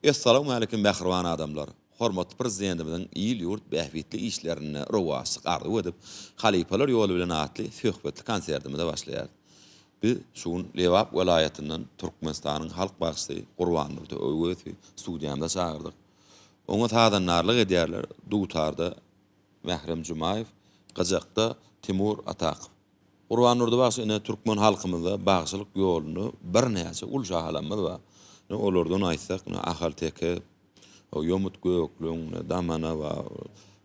Essalawmaleýkim mähriban adamlar! Hormatly Prezidentimiziň il-ýurt bähbitli işlerinde rowaçlyk arzuw edip, Halypalar ýoly bilen atly söhbetli konsertimize başlaýarys. Biz şu gün Lebap welaýatyndan Türkmenistanyň halk bagşysy Gurbandurdy Öwezowy studiýamyza çagyrdyk. Oňa sazandarlyk edýärler dutarda Mährem Jumaýew, gyjakda Timur Atakow. Gurbandurdy bagşy ine türkmen halkymyzda bagşylyk ýolunda birnäçe uly şahalarymyz bar. Ine olardan aýtsak ine Ahalteke, Ýomut Gökleň, ine Damana bar,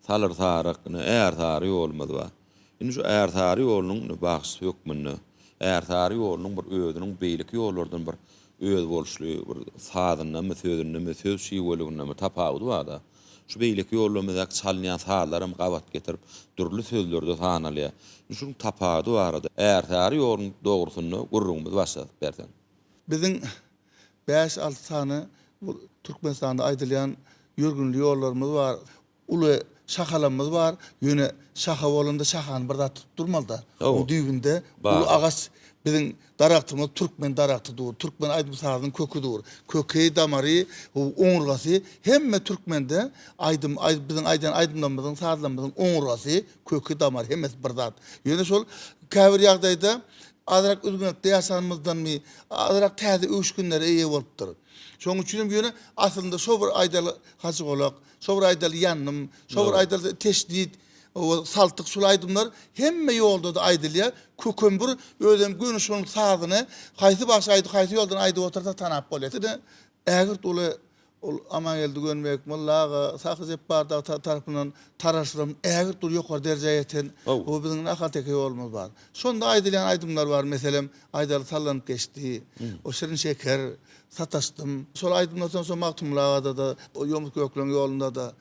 Salyr Saryk, ine Ärsary ýolumyz bar. Indi şu Ärsary ýolunyň ine bagşysy hökmünde Ärsary ýolunyň bir özüniň beýleki ýollardan bir özboluşly bir sazyndamy, sözündemi, söz şiweligindemi tapawudy bar-da. Şu beýleki ýollarymyzdaky çalynýan sazlaram gabat getirip, dürli sözlerde sanalýar. Indi şunuň tapawudy barada, Ärsary ýolunyň dogrusynda gürrüňimizi başladyp berseň. Biziň bäş-alty sany bu Türkmenistanda aýdylýan ýörgünli ýollarymyz bar. Uly şahalarymyz bar. Ýöne şaha bolanda şahany bir zat tutup durmaly-da. Oň düýbünde uly agaç biziň daragtymyz türkmen daragty dur. Türkmen aýdym-sazynyň köki dur. Köki, damary, oňurgasy hemme türkmende aýdym, biziň aýdýan aýdymlarymyzyň, sazlarymyzyň oňurgasy, köki, damary hemmesi bir zat. Ýöne şol käbir ýagdaýda azrak üzňelikde ýaşanymyzdanmy, azrak täze öwüşginlere eýe bolupdyr. Şonuň üçinem ýöne aslynda şo bir aýdaly Hajygolak, Şo bir aýdaly ýandym, şo bir aýdaly teşdit, saltyk şul aýdymlar hemme ýolda-da aýdylýar. Kökem bir özem göni şonuň sazyny haýsy bagşy aýdyp, haýsy ýoldan aýdyp otursa tanap bolýar. Ine, ägirt uly ol Amangeldi Gönübek, Molla aga, Sahy Jepbar dagy tarapyndan taraşylan ägirt uly ýokary derejä ýeten bu biziň ahalteke ýolumyz bar. Şonda aýdylýan aýdymlar bar, meselem, Aýdaly sallanyp geçdi, o Şirin şeker, Sataşdym. Şol aýdymdan soň şo Magtymguly agada-da, o Ýomut Gökleň ýolunda-da,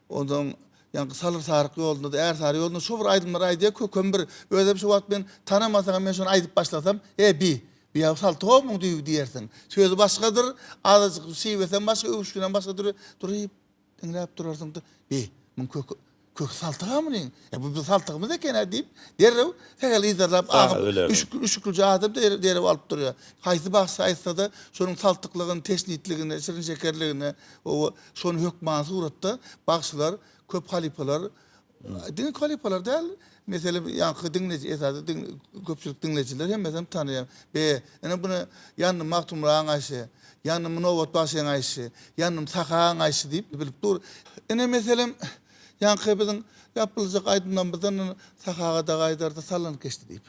onsoň ýaňky Salyr Saryk ýolunda-da, Ärsary ýolunda şo bir aýdymlary aýdýar, kökem bir. Özem şo wagt men tanamasaňam men şony aýdyp başlasam, E, bi, bi ýa Saltykow muň düýbi diýersiň. Sözi başgadyr, azajyk şiwesem başga, öwüşginem başgadyr. Duryp, Diňläp durarsyň-da, Be, muň köki, köki saltyg-a munyň. E, bu biziň saltygymyz eken-ä diýip, derrew sähel yzarlap, aňyp, üşük, üşüklije adam derrew alyp durýar. Haýsy bagşy aýtsa-da, şonuň saltyklygyny, teşnitligini, şirin-şekerligini, oba, şony hökmany suratda bagşylar, köp halypalar Diňe halypalar däl, meselem, ýaňky diňleýji, esasy diň, köpçülik diňleýjiler hemmesem tanaýar. Be, ine buny ýandym Magtymgulaň aýşy, ýandym Nobat bagşyň aýşy, ýandym Sahaň aýşy diýip bilip dur. Ine meselem, ýaňky biziň ýapyljak aýdymlarymyzdan Sahaga dagy aýdardy sallanyp geçdi diýip.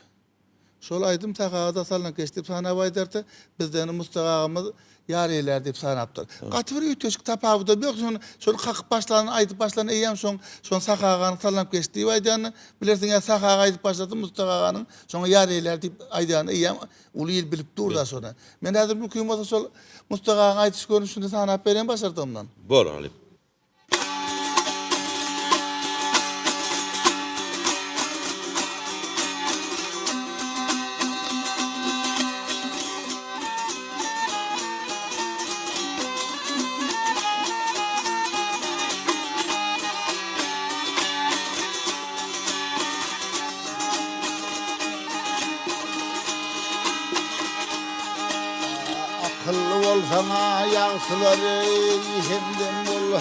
Şol aýdym Sahaga-da salnyp geçdi diýip sanap aýdardy. Bizden Mustak agamyz ýar eýlär diýip sanapdyr. Gaty bir üýtgeşik tapawudam ýok. Şony şony kakyp başlany, aýdyp başlany eýýäm şoň şony Saha aganyň sallanyp geçdi diýip aýdýanyny bilersiň ýa Saha aga aýdyp başlasa Mustak aganyň şoňa ýar eýlär diýip aýdýanyny eýýäm uly il bilip dur-da şony. Men häzir mümkin bolsa şol Mustak agaň aýdyş görnüşini sanap bereýin başardygymdan. Bor halypa. Akylly bolsaň-a ýagşylary hemdem bol.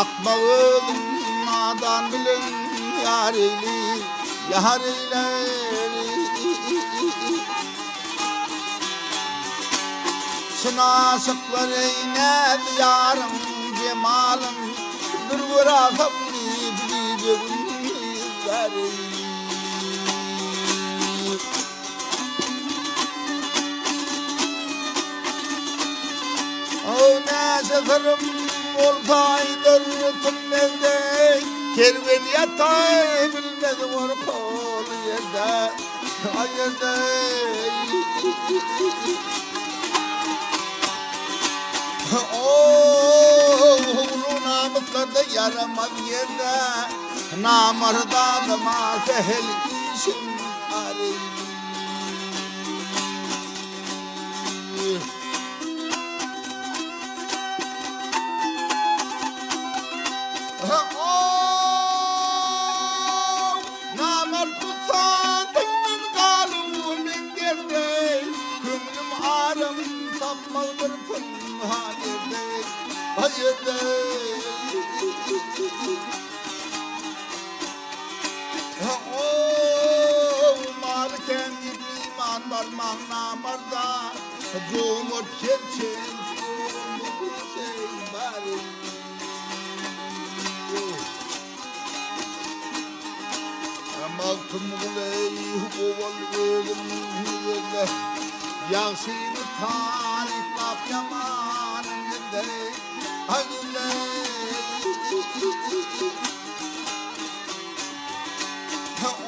Akmak özüň nadan bilen ýar eýli, ýar eýlär. Çyn aşyklar eý näz ýaryň jemalyn bir görasam diýip gije-gündiz zar eýli. Näçe syrym bolsa aýdar tümmelde, Kerwen ýataý bilmez gorkaly ýerde, Aý ýerde. Uly namyslarda ýaramaz ýerde, Namart adama sähel işim aryny. Namart tutsa senden galyp men derde, Köňlüm aram tapmaz bir pynhan ýerde. almaň namarda Jomart serçeň jomart bary. Magtymguly owal özüm gözle, Ýagşyny taryplap ýamanyň gizle, A gizle.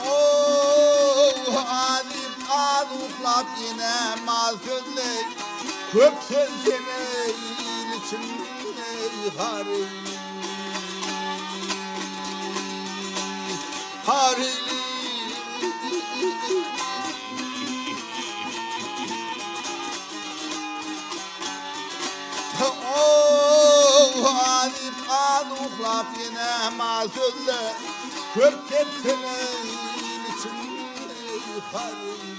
O azyp az uklap ýene mal sözle, Köp söz sene il içinde hary. Haryly. Azyp az uklap ýene mal sözle, Köp gepsene il içinde haryly.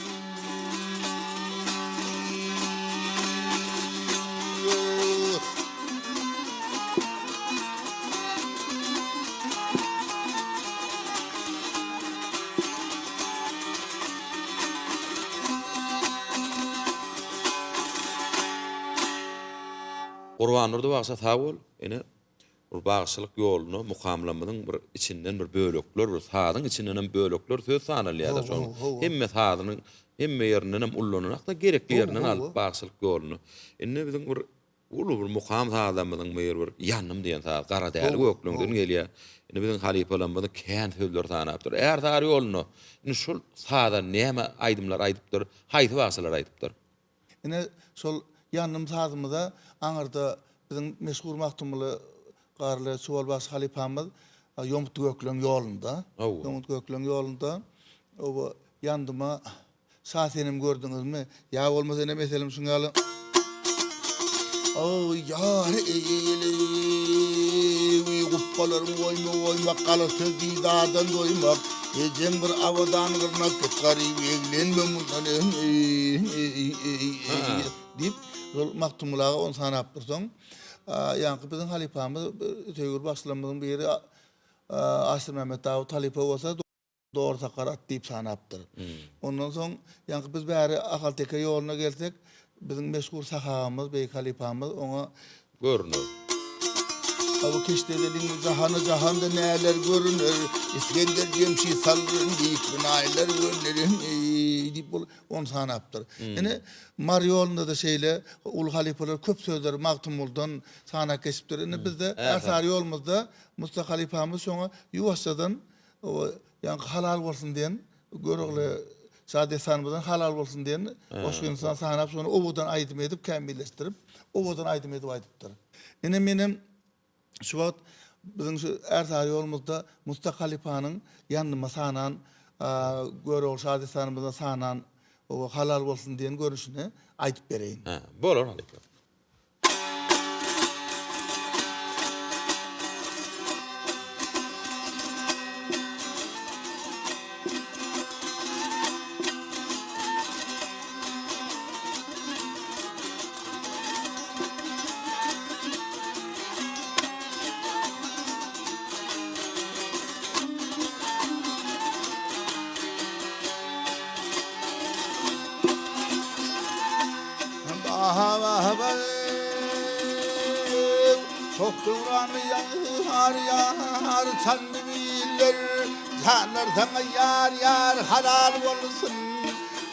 Gurbandurdy bagşa sag bol. Ine, bir bagşylyk ýoluna mukamlarymyzyň bir içinden bir bölekler, bir sazyň içinden hem bölekler söz sanalýar-da şoň. Hemme sazynyň hemme ýerinden hem ullananakda gerekli ýerinden alyp bagşylyk ýoluna. Indi biziň bir Uly bir mukam sazlarymyzyň biri bir Ýandym diýen saz Garadäli Gökleňden gelýär. Indi biziň halypalarymyz kän sözler sanapdyr. Ärsary ýolunda indi şol saza näme aýdymlar aýdypdyr, haýsy bagşylar aýdypdyr? Ine, şol Ýandym sazymyza aňyrda biziň meşhur Magtymguly Garly Çuwal bagşy halypamyz Ýomut Gökleň ýolunda, Ýomut Gökleň ýolunda oba Ýandyma Şa senem gördüňizmi? Ýa bolmasa ine meselem şuň ýaly. Aý ýar eýleý gupbalaryň goýma goýmak gala söz didardan doýmak ejeň bir abadan gyrnak git garyp eglenme mundan diýip şol Magtymguly aga ony sanap dursaň ýaňky biziň halypamyz söýgüli bagşylarymyzyň biri Aşyrmämmet Dawut halypa bolsa Dogry sakar at diýip sanapdyr. Ondan soň, ýaňky biz bäri Ahalteke ýoluna gelsek, biziň meşhur sahabamyz, beýik halypamyz oňa. Görüner. Abu keşdede diňli jahana jahanda näler görüner, Isgender Jemşit salgyn beýik binaýlar görüner, eý, diýip ol ony sanapdyr. Ine, Mary ýolunda-da şeýle uly halypalar köp sözleri Magtymgulydan sanap geçipdir. Indi bizde Ärsary ýolumyzda Musa halypamyz şoňa ýuwaşjadan Oba, ýaňky halal bolsun diýen Görogly şa dessanymyzdan halal bolsun diýen goşgyny sanap şony owadan aýdym edip kämilleşdirip, owadan aýdym edip aýdypdyr. Ine menem şu wagt biziň şu Ärsary ýolumyzda Musta halypanyň ýanyma sanan Görogly şa dessanymyzdan sanan oba halal bolsun diýen görnüşini aýdyp bereýin. Hä, bolar halypa. Çok döwranly ýar ýar çandy biller Janlar saňa ýar ýar halal bolsun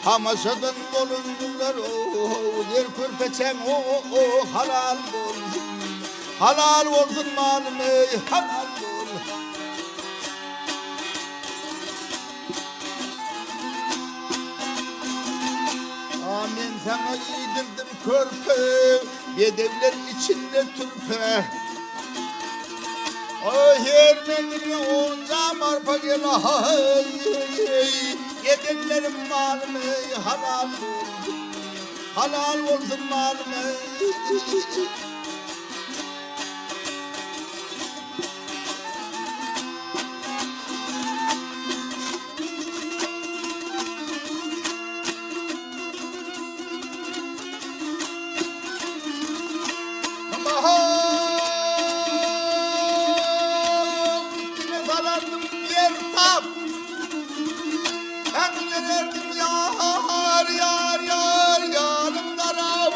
Tamaşadan bolundylar o zer körpeçäň o o halal bolsun Halal bolsun malym eý halal bolsun A men saňa iýdirdim körpe, Bedewler içinde türpe. A her menzilge onja marpa gel aý, Edenlerim malym eý, halal bolsun, Halal bolsun malym eý. Janymy bererdim ýar, ýar, ýar, ýarym daraw.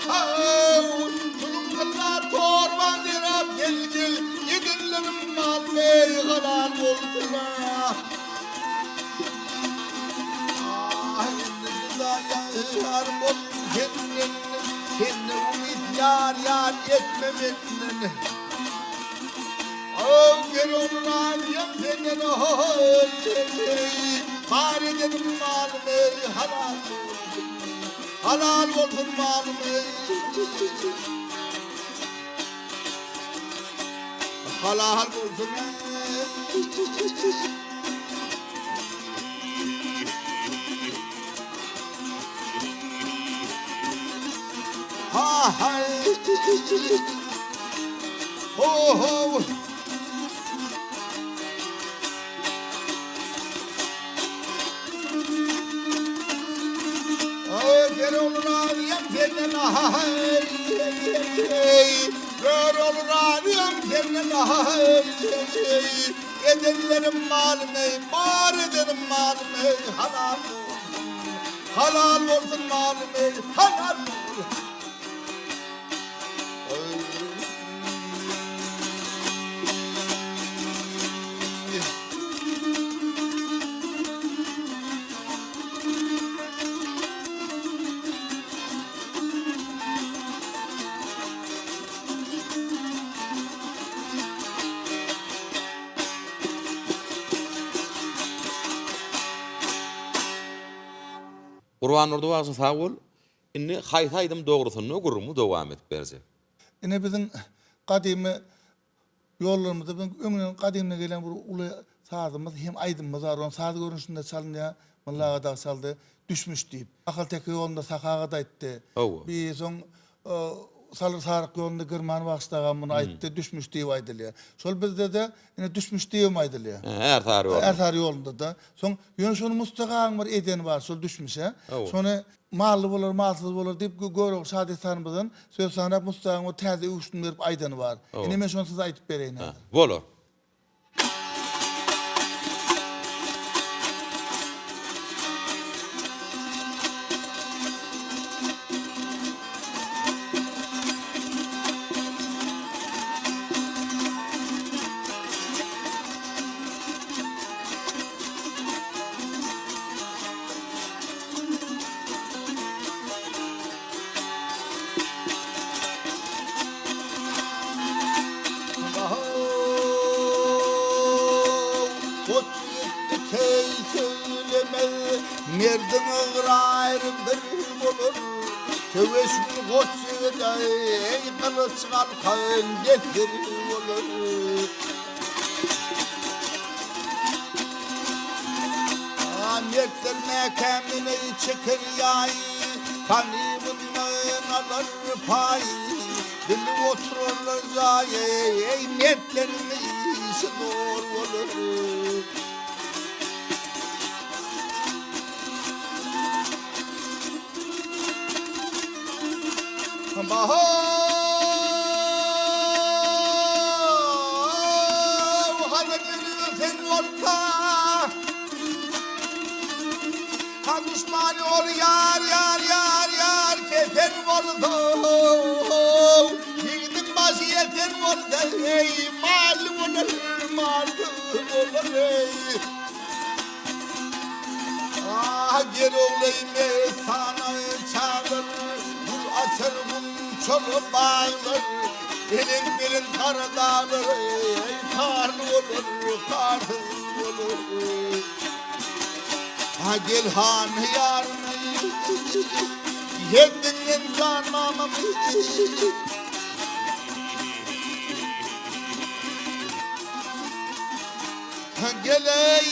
Haw, Tulum tylla torbaň derap gel, gel, edenlerim malym eý, halal bolsun ah. Ah, indi juda ýar boldum senden, Sende umyt ýar, ýar etme menden. Aw, gel oglan aýam senden oý, Bar edenim malym eý, halal bolsun, Halal bolsun malym eý. Halal bolsun eý. Ha hay. Ho ho. Ay gel olur ağrıyam senden ay. Gör olur ağrıyam senden ay. Edenlerim malım ey, bar edenim malım ey, halal olsun. Halal bolsun malym ey, halal bolsun. Gurbandurdy bagşy sag bol. Indi haýsy aýdym dogrusynda gürrüňi dowam edip berjek. Ine biziň gadymy ýollarymyzda biziň öňden gadymdan gelen bir uly sazymyz hem aýdymymyz bar. Ony saz görnüşinde çalynýar. Molla aga dagy çaldy. Düşmüş diýip. Ahalteke ýolunda Sahy aga-da aýtdy. Hawa. Bir soň Salyr Saryk ýolunda Girman bagşy dagam muny aýtdy. Düşmüş diýip aýdylýar. Şol bizde-de ine düşmüş diýibem aýdylýar. Ärsary ýolunda. Ärsary ýolunda-da. Soň ýöne şony Mustafa agaň bir edeni bar şol düşmüşe. Hawa. Şony Mally bolar, malsyz bolar diýip Görogly şadessanymyzdan söz sanap Mustagyň bir täze öwüşgin berip aýdany bar. Ine men şony size aýdyp bereýin häzir. Bolar. Goç ýigitdi keý söýlemez, Merdiň ygraýry bir bolar. Söweş gün goç ýigide, eý, gylyç galkan desir bolar. Mertler mäkämini çeker ýaýy, Ganymyndan alar paýy, Bilip oturarlar jaýy, Eý, mertleriň işi zor bolar. Bahaw, Hazar ýeri sen bolsa, Ha duşmany ol ýar, ýar, ýar, ýar kesen bolsa, Ýigidiň başy ýeten bolsa, eý, Mally bolar, mally bolar, eý. Ah, gel ogly messana çaglar, Gül açar gunçaly baglar, Belent-belent gara daglar, Eý, karly bolar, karsyz bolar. Ah, gel han ýarym, Herdinden jan mamam. Geleý.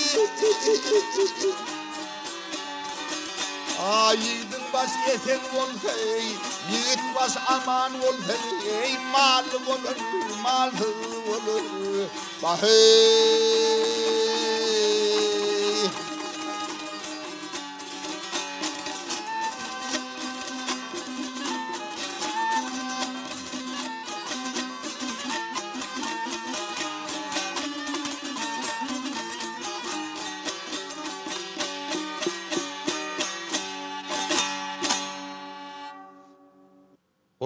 A ýigidiň başy esen bolsa eý, ýigit başy aman bolsa eý, mally bolar, malsyz bolar. Baheý.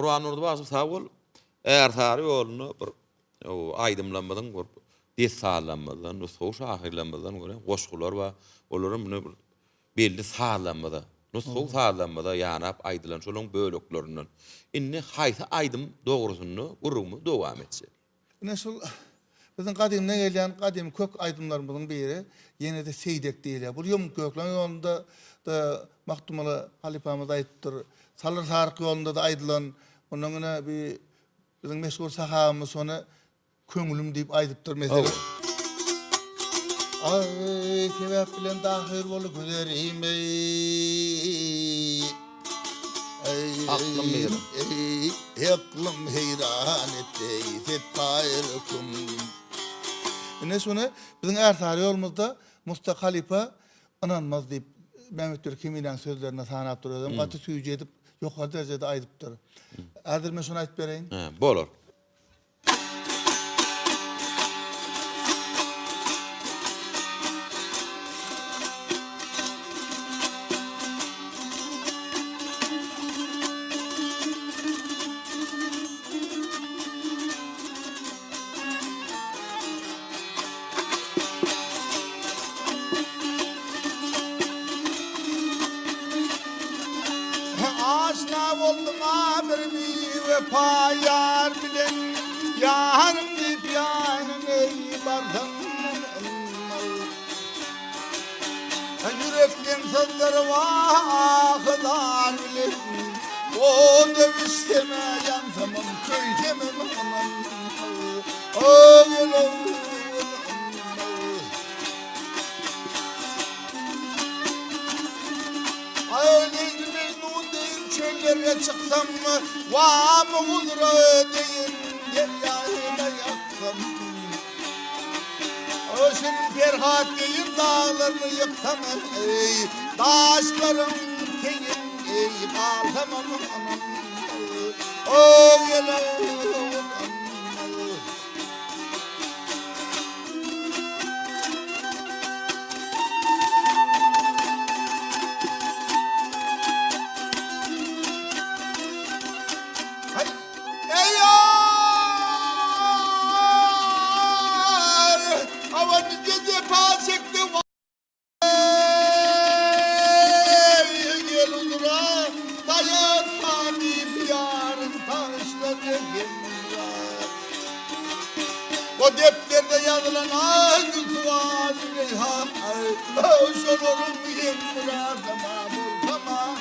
Gurbandurdy bagşy sag bol. Ärsary ýolunda bir aýdymlarymyzyň bir dessanlarymyzdan, nusgawy şahyrlarymyzdan görä goşgular bar. Olaram muny bir belli sazlarymyza, nusgawy sazlarymyza ýanap aýdylan şolaryň böleklerinden. Indi haýsy aýdym dogrusynda gürrüňimizi dowam etjek? Ine şul biziň gadymdan gelýän gadymy kök aýdymlarymyzyň biri ýene-de Seýdek diýilýär. Bu ýomut gökleň ýolunda-da Magtymguly halypamyz aýdypdyr. Salyr Saryk ýolunda-da aýdylan. Ondan ine bi biziň meşhur sahabymyz şony Köňlüm diýip aýdypdyr meselem. Aý sebäp bilen dahyr bol güzerim eý. Aklym heýran. Eý, aklym heýran etdi eý, setdaýyr köňlüm. Ine şuny biziň Ärsary ýolumyzda Musta halypa ynanmaz diýip Mämmetweli Keminäň sözlerine sanapdyr. Özem gaty süýji edip ýokary derejede aýdypdyr. Häzir men şony aýdyp bereýin. Hä, bolar. Aşna boldum-a bir biwepa ýar bilen, Ýarym diýip ýanyna barsam Ýürekden sözler wah-zar bilen, O döwüşsem-ä ýansamam, köýsemem Aý, Leýli Mejnun deýin çöllere çyksam, Wamy gudra deýin derýaýyna ýaksam. Şirin Perhat deýin daglaryny ýyksam, Eý, daşlaryň teýin, eý, galsamam, Oý, Eý ýar! Awa nije jepa çekdim. Eý gel uzra, daýan diýip ýaryn taşlady hemra. O depderde ýazylan aý Ýusup Züleýha aý, şolaryň hemra tamam ol tamam.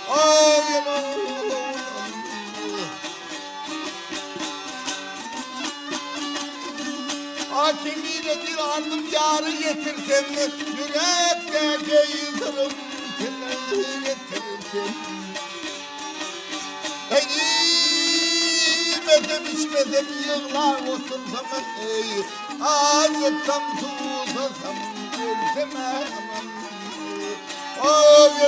Aý Kemine bir ardym ýary getirsem, Ýürekde geýdirim kine getirsem. Eý, iýmesem, içmesem, ýyglap otursam, eý, ajyksam, suwsasam, ölsem, aman, oý,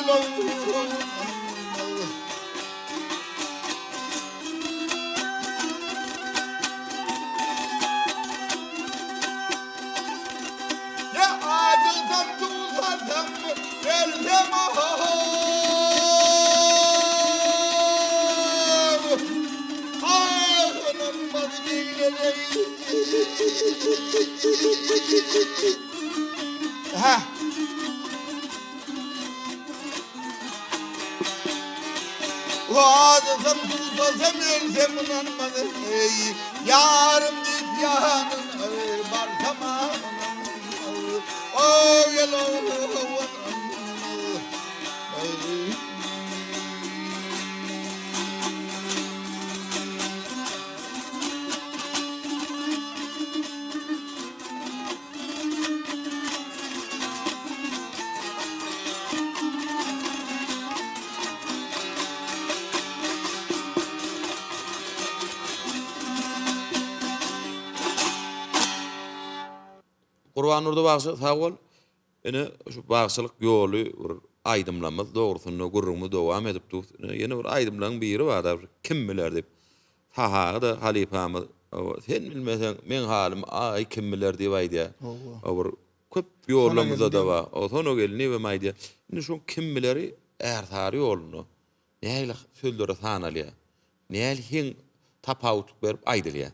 Ya acılsam tuzlasam ölsem ah Ah inanmaz Ha. Acılsam tuzlasam ölsem inanmaz ey Yarım deyip yanın ey barsam ah Oh gel oh Gurbandurdy bagşy sag bol. Ine şu bagşylyk ýoly bir aýdymlamyz dogrusynda gürrüňimizi dowam edip dur. Ine ýene bir aýdymlaryň biri bar da kim biler diýip. Sahagy-da halypamyz sen bilmeseň meň halymy aý kim biler diýip aýdýar. Hawa. Bir köp ýollarymyzda-da bar. O Sona gelin diýip hem aýdýar. Indi şu kim bileri Ärsary ýolunda. Nähili sözlere sanalýar? Nähili heň tapawutlyk berip aýdylýar?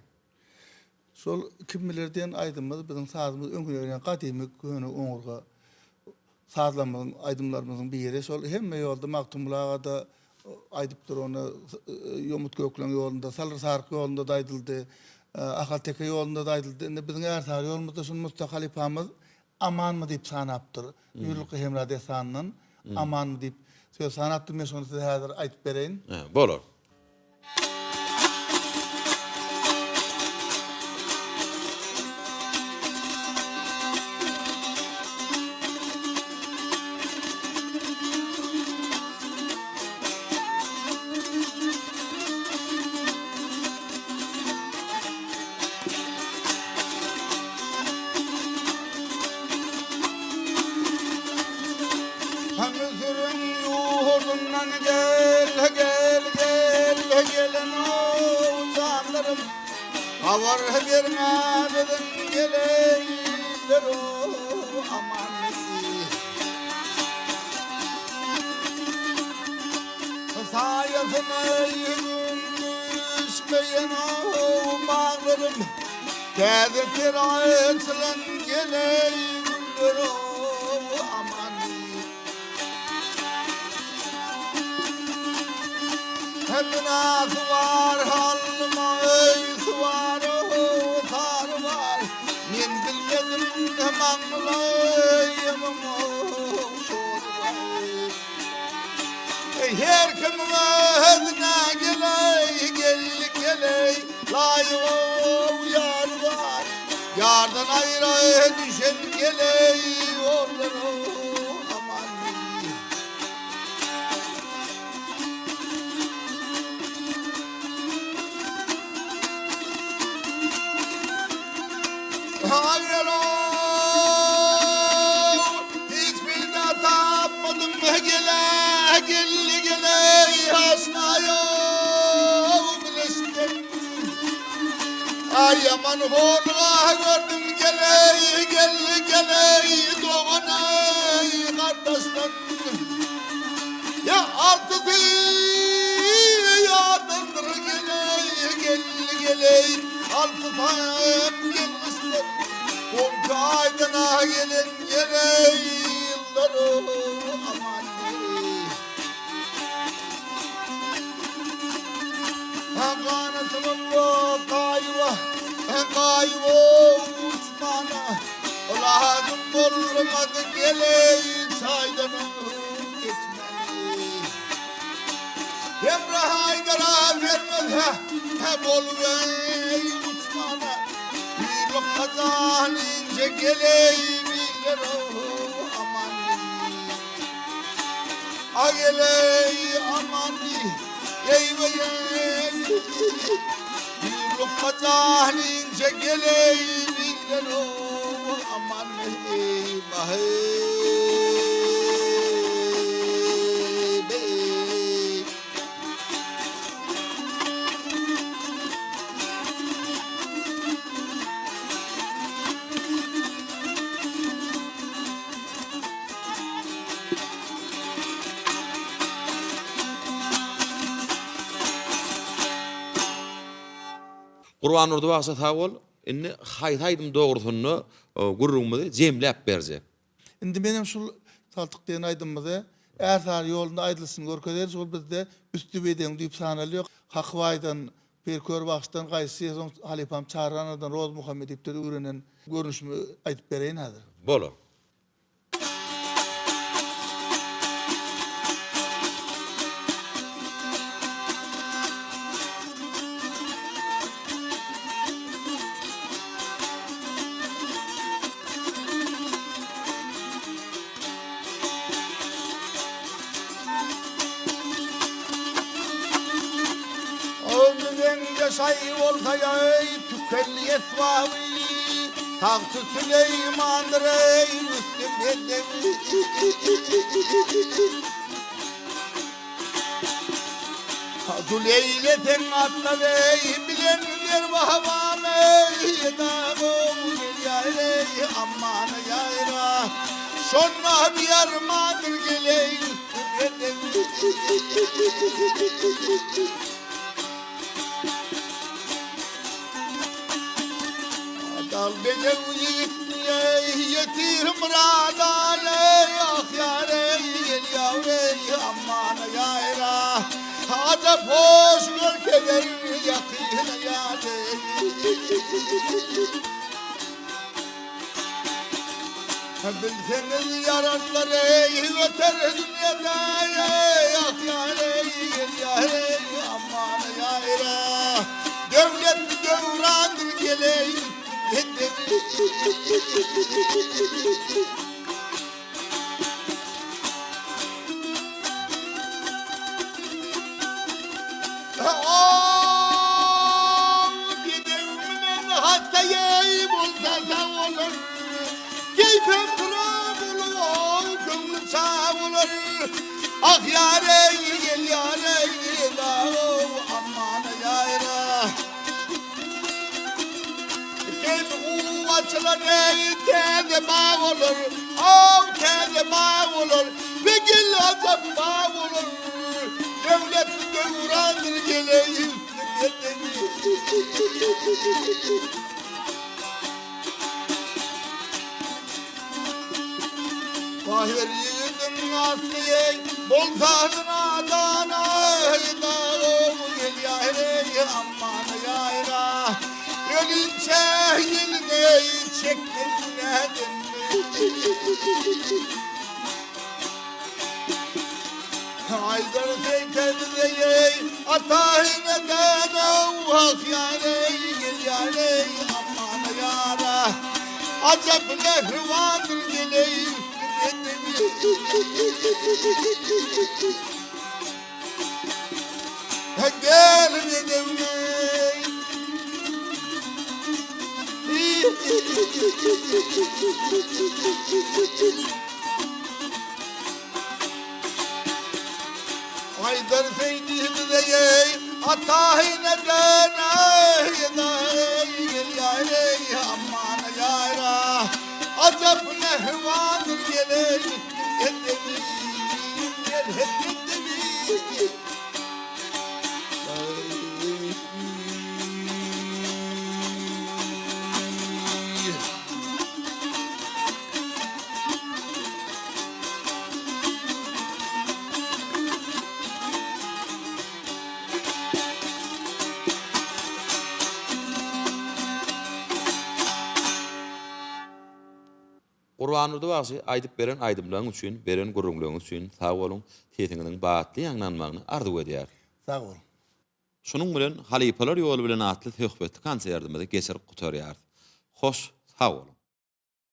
Şol Kim biler diýen aýdymymyz biziň sazymyz öňküne gelýän gadymy köne oňurga sazlarymyzyň, aýdymlarymyzyň biri. Şol hemme ýolda Magtymguly aga-da aýdypdyr ony, Ýomut Gökleň ýolunda, Salyr Saryk ýolunda-da aýdyldy, Ahalteke ýolunda-da aýdyldy. Indi biziň Ärsary ýolumyzda şuny Mustafa halypamyz Amanmy diýip sanapdyr. Nurlukly Hemra dessanyndan Amanmy diýip söz sanapdyr. Men şony size häzir aýdyp bereýin. Bolar. Müsüriň ýurdundan gel, gel, gel, gelen-ow janlarym. Habar beriň-ä biziň geleýinler-ow, aman. Saýasyna gün düşmeýen-ow baglarym. Täze ter açylan geleý güller-ow, aman. Hemrasy bar alma öýsi bar-ow, sary bar. Men bilmedim maňlaýymyň-ow, şory bar. Her kimiň özüne geleý, geldi geleý, laýyg-ow ýary bar. Ýardan aýra düşen geleý, ondan-ow aman. Aýralyk hiç peýda tapmadym gele geldi geleý aşnaýow bilişdim Aý ýaman horluga gördüm geleý geldi geleý dogan aý gardaşdan Ýa altysy ýadandyr geleý geldi geleý altysam gelmişdir Onki aýdan ah gelen geleý ýyllar aman Ha ganatymam ýok gaýyba gaýyba uçmana Lazym bolmady geleý çaýdan geçmeli. Hemra Haýdara bermez hä bolubeý uçmana. Bir lokma jan inje geleý biller aman. A geleý aman eý we eý. Bir lokma jan inje geleý biller aman eý baheý. Gurbandurdy bagşa sag bol. Indi haýsy aýdym dogrusynda gürrüňimizi jemläp berjek. Indi menem şul Saltyk diýen aýdymymyzy Ärsary ýolunda aýdylyşyny görkezerin. Şol bizde üsti bedeň diýip sanalýar. Hakybaýdan, Pirkör bagşydan, Gaýysy soň halypam Çary anadan Rozmuhammet diýipdir öwrenen görnüşimi aýdyp bereýin häzir. Bolar. Ömrüňde şaý bolsa ýaý tükelli esbaby, Tagty Süleýmandyr eý Rüstem Pehlewý. Züleýle sen atlar eý bilen zerbabam eý Dagow gelýär eý aman ýaýra Şonda bir armandyr geleý üstüme. Dal bedew ýigit ýetir myrada ey ah ýar ey gel ýar ey aman ýara Ajap hoş görkezer ýakyn ýar ey. Bilseňiz ýaranlar eý öter dünýede eý ah ýar eý gel ýar eý aman ýara Döwlet döwrandyr geleý Aw, bedew münen hassa ýeý bolsa sag bolar. Keýpem hyra bolup, aw, köňlüm çag bolar. Ah ýar eý, gel ýar eý, aw, aman ýara. Keýpi guw açylan eý, täze bag bolar. Aw, täze bag bolar. Begil ajap bag bolar. Döwletli döwrandyr geleý Bahyr ýigidiň asly eý, bolsa nadan aý, dag gelýär eý, aman ýaýra. Ölinçä ýelin eý, çekme günäden. Aýdar seýtämize eý, ata-eneden ah ýar eý, gel ýar eý, aman ýara. Ajap mähribandyr geleý Gel bedewli. Aýdar Seýdimize eý, Ata-eneden eý, gelýär eý, aman ýara. Ajap mähribandyr geleý, gel gel Gurbandurdy bagşy aýdyp beren aýdymlaryň üçin beren gürrüňleriňiz üçin sag boluň sesiňiziň batly ýaňlanmagyny arzuw edýäris. Sag boluň. Şunuň bilen Halypalar ýoly bilen atly söhbetli konsertimizi geçirip gutarýarys. Hoş sag boluň.